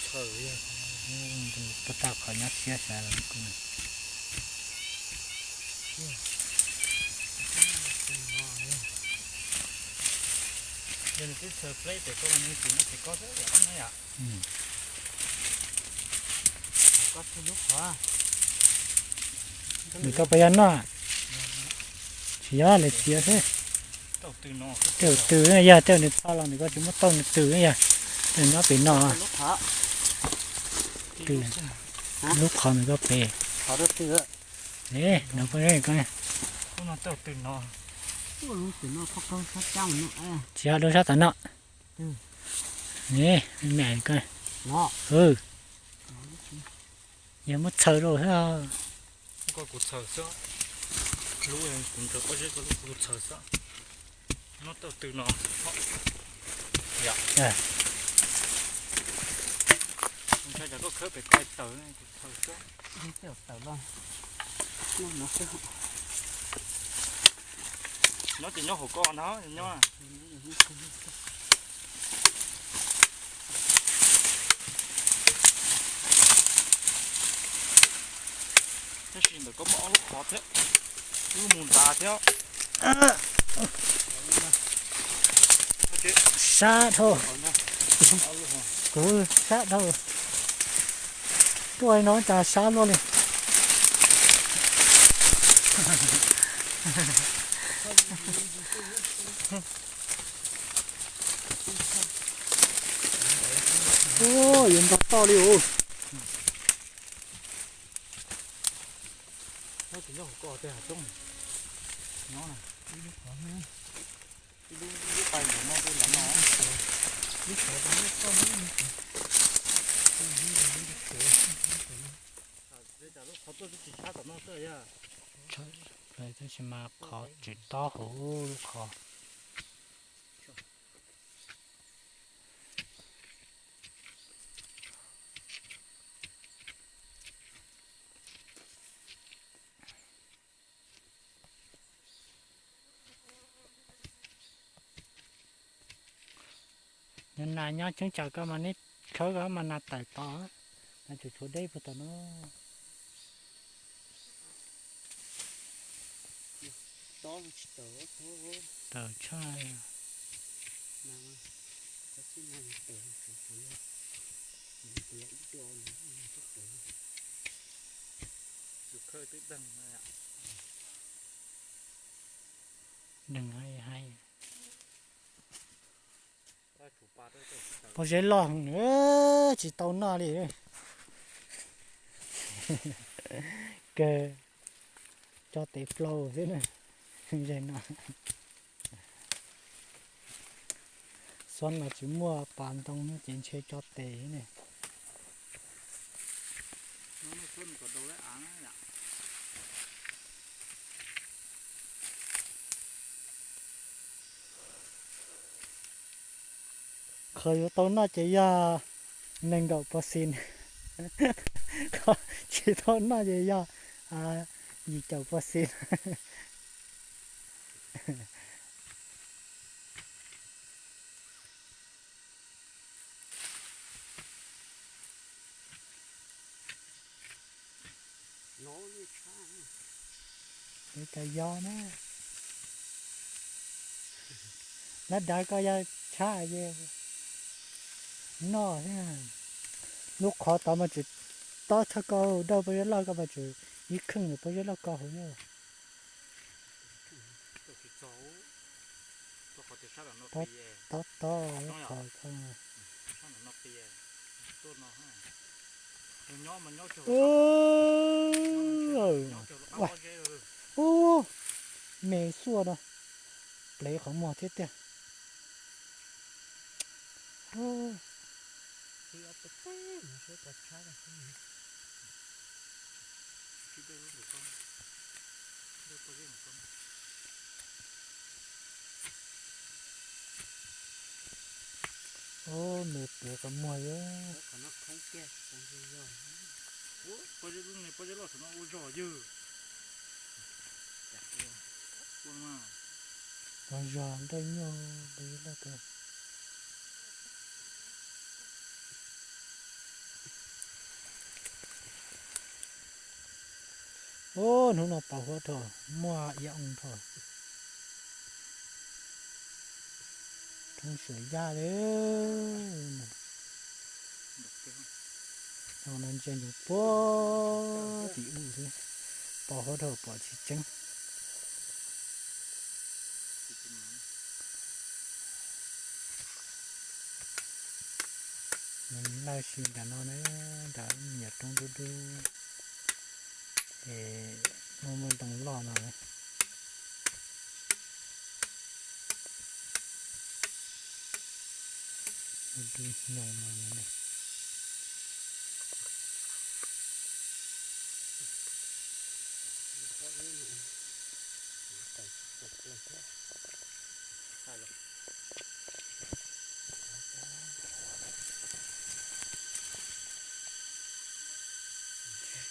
Khaws, koj tau qhov nyob siab sas los kuj. Yog nws twb txhaws pleb pem koj mas nws tsis nyob pem koj xwb yom, no yom. Koj tsis lub qhov. Nws koj puas yog noj? Tsis yog, lawv txiav xwb. Tej tw, yog tej nws txho los nws koj tsis muab tauj nws tw yog, tej nyob pem no. Lub qhov nws koj pem. No koj, tsis yog lub sab tom no. Me me koj, yog muab txhaws rau xwb. Koj kuv txhaws xwb, lub kuv nrog koj zeb koj lub kuv txhaws xwb. Nyob tau tw no, ntshai tsam koj khawb pem koj tawm, kuv txhaws xwb. Tawm los, nyob ces nyob hauv koj no nyob. Tab sis ntawm koj muaj ob lub qhov thiab, lub mus nrad thiab. Sab dhau, kuv sab dhau. Tuaj no cas sab luaj li. Yuav ntog toj li os. Nyob hauv koj tej hav roob nyob na. Ib lub, ib lub pais ntawm no rau ntawm no. Lub qhov tuaj twb tsis sab tom no xwb yog. Tab sis mas qhov tseem tob hauv lub qhov. Nyob nas nyob cheeb tsam koj mas neb khawb koj mas nas tawm tod, nas tseem tshuav deb puag tom no. Tawm tshaj. Deeg hais, pob zeb loj heev, tsis tau noj li. Kawg, tso tes plaus xwb na. Zaum no xob los tsis muaj pas ntoo ces ntshe tso tes ne. Qhov yuav tau noj ces yog nees nkaum percent, qhov tsis tau noj ces yog yim caum percent. Ua cas yog na, nab dav koj yog tshab es noj thiab. Lub qhov tod mas tseem tob tshaj koj, dawj pob zeb loj koj mas tseem ib kheej pob zeb loj koj hauv na. Tob tob lub qhov koj. Ub, me xuaj no, plev qhov muag thiab tiag. Ub, me plev qhov muag yog. Qhov zog nroj nyuj, pob zeb loj koj. Hnub no pos huab dhau, muaj ia oo dhau. Thoob suam yaj li. No ntsia ncuv puag tim u xwb, pos huab dhau pom tsis tseeb. Nws laj si nram no na, nram me nyuam roob dub dub, es muaj muaj ntoo loj no. Dub dub nyoos no na.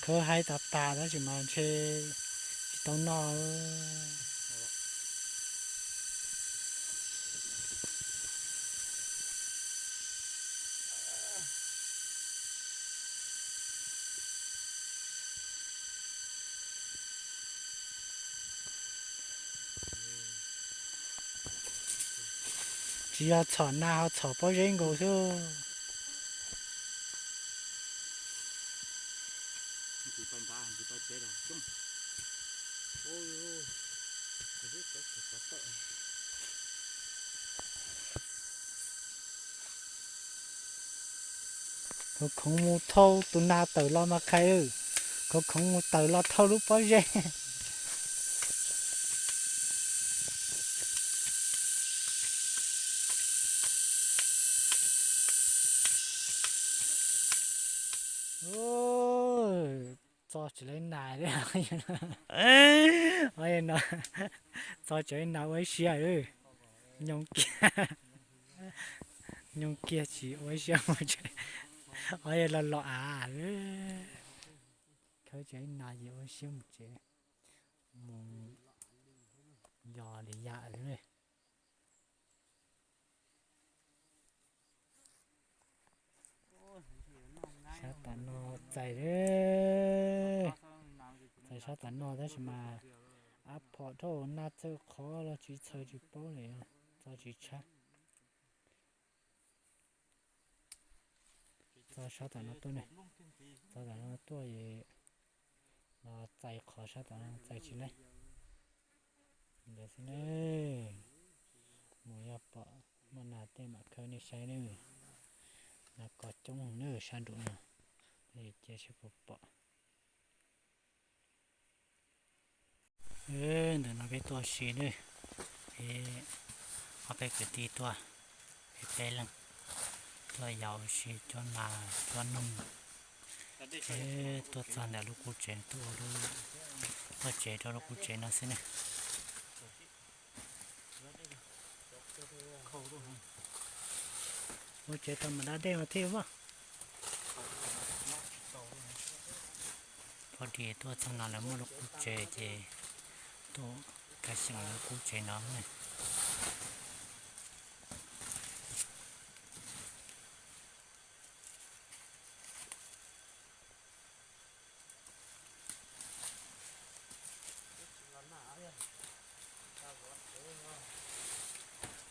Khawb haib tas tas tab sis mas ntshe tsis tau noj. Tsis yog txhom nas ho txhom pob zeb nkaus xwb. Khov khoov mus thauj tus nas tawm los mas qhia, khov khoov mus tawm los thauj lub pob zeb. Txo tsis laib nas li no, txo tsis laib nas ua ib siab, nyob kiag, nyob kiag tsis ua ib siab mus tsev, los los av, khawb tsis laib nas ces ua ib siab mus tsev, mus yos li yam xwb. Sab tom no txais, txais sab tom no tab sis mas av phom dhau, nas txawm qhov los tsis txhaws tsis paub li, txo tsis tshab. Txo sab tom no tuaj ne, txo tom no tuaj es los txais qhov sab tom no txais tsis laib. Ntawd xwb ne, mus yog pom muaj nas tej mam khawb nej saib ne. Nas kos coob ne sab nraum no, cia seb puas pom. Ntawm no peb tuaj si ne, peb ob peb kwv tij tuaj, peb peb leeg tuaj yos ua si cuab nas cuab noog. Peb tuaj txog ntawm lub qub tsev, tuaj ua tsev rau lub qub tsev no xwb ne. Ua tsev tau mam da dej mas thiaj vaj. Poj dis tuaj txog no lawv muaj lub qub tsev ces tuaj kav xyeem lub qub tsev no ne.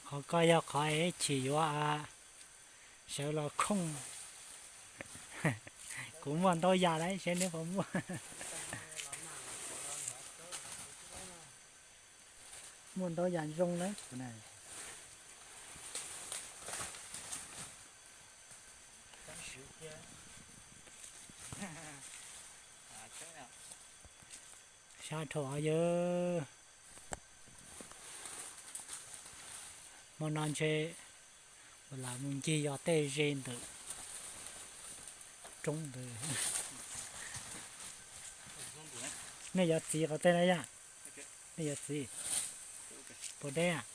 Qhov ko yog qhov es chim yuav sawv los khooj. Kuv muaj ntau yam lawm, seb neb puas muaj. Muaj ntau yam zoo lawm. Sab dhau yawg. Hmo no ntshe lam mus ncig yos tej ze ntawm roob ntawd. Nej yuav txiv qhov tej na yom? Nej yuav txiv? Puas deb?